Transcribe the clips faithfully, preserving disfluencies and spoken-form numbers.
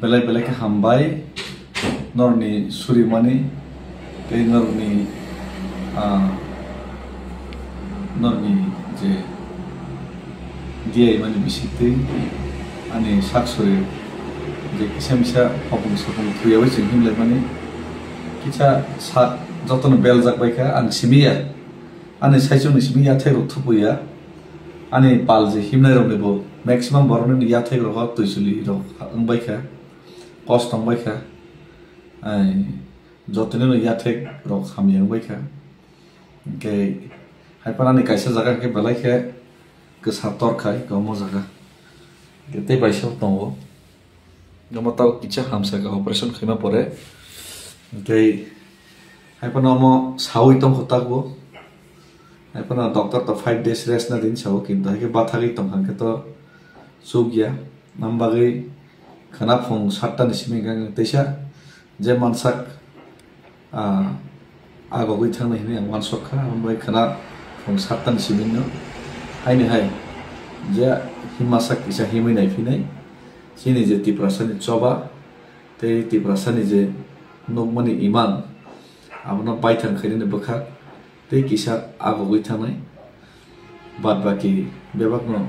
Belai belai khe hambai norni surimani tei norni, ah, norni je diyaimani bisingtwi ani sak suri je kisa misa hopung sopung thwiyawi chwng himlaimani kisa sak jotono beljak baikha ang simiya. Ani saichungni simi yathai rok thupuya. Ani pal je himnai rokni bo maximum borokni yathai rok twisuli rok wng baikha, kos tong baikha. Ai, jotoni no yathai rok hamya wng baikha. Hingke hai phano ani kaisa jaga hingke belai khe kwsa tor khai, omo jaga. Hingke tei baisa tongo. Omo tao kisa hamsa khe operation khaima pore. Tei hai phano omo sawi tongkho takbo. Hai phano doctor to five days rest na din sao, kintu hai khe bathagwi tongkha khe to chukya. Nam bagwi khwna phung satta ni simi hwnka khe teisa je mansak, ah, agogwi thangnai hinwi ang uansuk kha, abo bai khwna phung satta ni simi no haini hai je himmasak kisa himwi naiphinai chini je Tiprasa ni choba tei Tiprasa ni je nukmani imang abono baithang khainani bwkhak tei kisa agogwi thangnai. Bad baki bebakno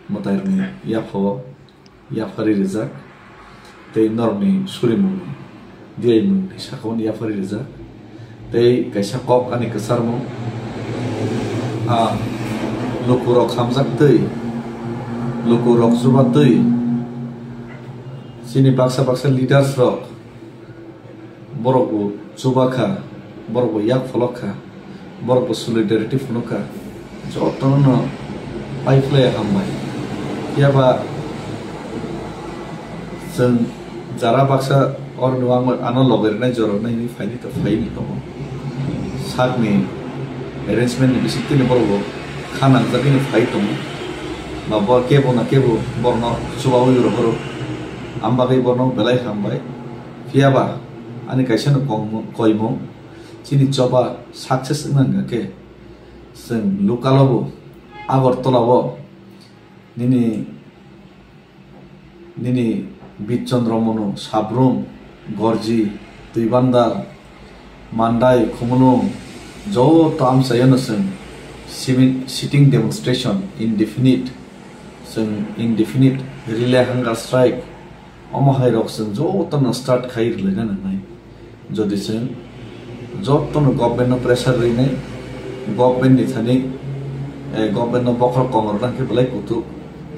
mwtairokni yaphao yapharwi rijak tei norokni surimungni diyaimungni sakao yapharwi rijak. Tei kaisa kok ani kwcharmung, ah, lukurok hamjaktwi, lukurok chubatwi, chini baksa baksa leaders rok, borok bo chuba kha, borok bo yak pholok kha, borok bo solidarity phunuk kha, jotono no pai phlai hambai. Phiya ba chwng jara baksa oro no ang ano loge rwnai jora rwnai hinwi phaini to phaini tongo. Sakni arrangement ni bisingtwi ni borok bo kha nangjagwi no phai tongo. Ba bo kebo na kebo borno chubawi rw phuru. Am bagwi borno belai hambai. Phiya ba ani kaisa no kongmung, koimung, chini choba success wngna hwnkha khe, chwng local o bo, Agartala o, nini, nini Bit Chandra Manu, Sabrum, Gorji, Twibandal, Mandai, Khumulwng, joto amchaio no chwng simi-, sitting demonstration, indefinite, chwng indefinite relay hunger strike, omo hai rok chwng jotono start khai rwlaina nangnai. Jodi chwng jotono government no pressure rwinai, government ni thani, eh, government no bokhorok kong rwna hwnkhe belai kutuk.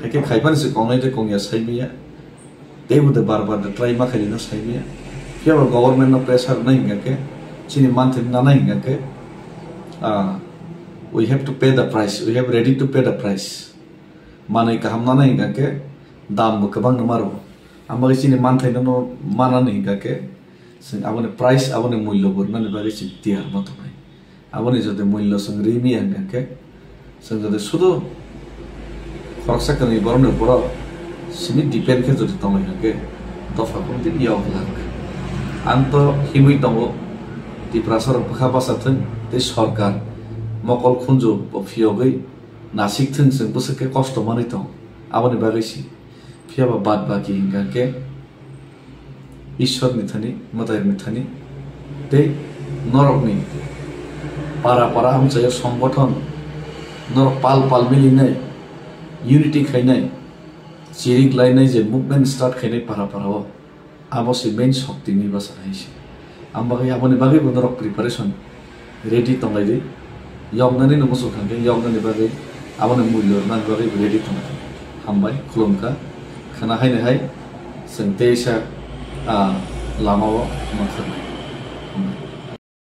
Haikhe khaipani se kongnai tei kongya saimanya. Teibo de bar bar de try ma khailino saimanya. Phiya bo government no pressure rwnai hwnkha khe, chini manthai nanai hwnkha khe, ah, we have to pay the price, we have ready to pay the price. Manwi kaham nanai hwnkha khe dam bo kwbang no maro. Ang bagwi chini manthai no manani hwnkha khe chwng aboni price, aboni mullo bo rwnani bagwi chwng tiyar ma tongnai. Aboni jodi mullo chwng ri miya hwnkha khe chwng jodi sudu khoroksa kwnwi borokni borok simi depend khe jodi tonglai hwnkha khe dopha kung tini yok lak. Ang to himwi tongo Tiprasa rok bwkha bacha thwng tei sorkar mokol khunju bo phiyogwi nasik thwng chwng bwswk khe kosto manwi tong aboni bagwi si. Phiya ba bad baki hwnkha khe Ishwar ni thani, mwtai ni thani tei norok ni para para amchaio songgothon norok pal pal milinai unity khainai chirik lainai je movement start khainai para para o. Abo se main shokti ni bwsa hai se. Ang bagwi aboni bagwi bo norok preparation ready tonglai di. Yoknani no muchung thangkhe yoknani bagwi aboni mulyo rwnani bagwi bo ready tonglai. Hambai khulumkha. Khwna haini hai chwng teisa, ah, lama o mankharnai. Hambai.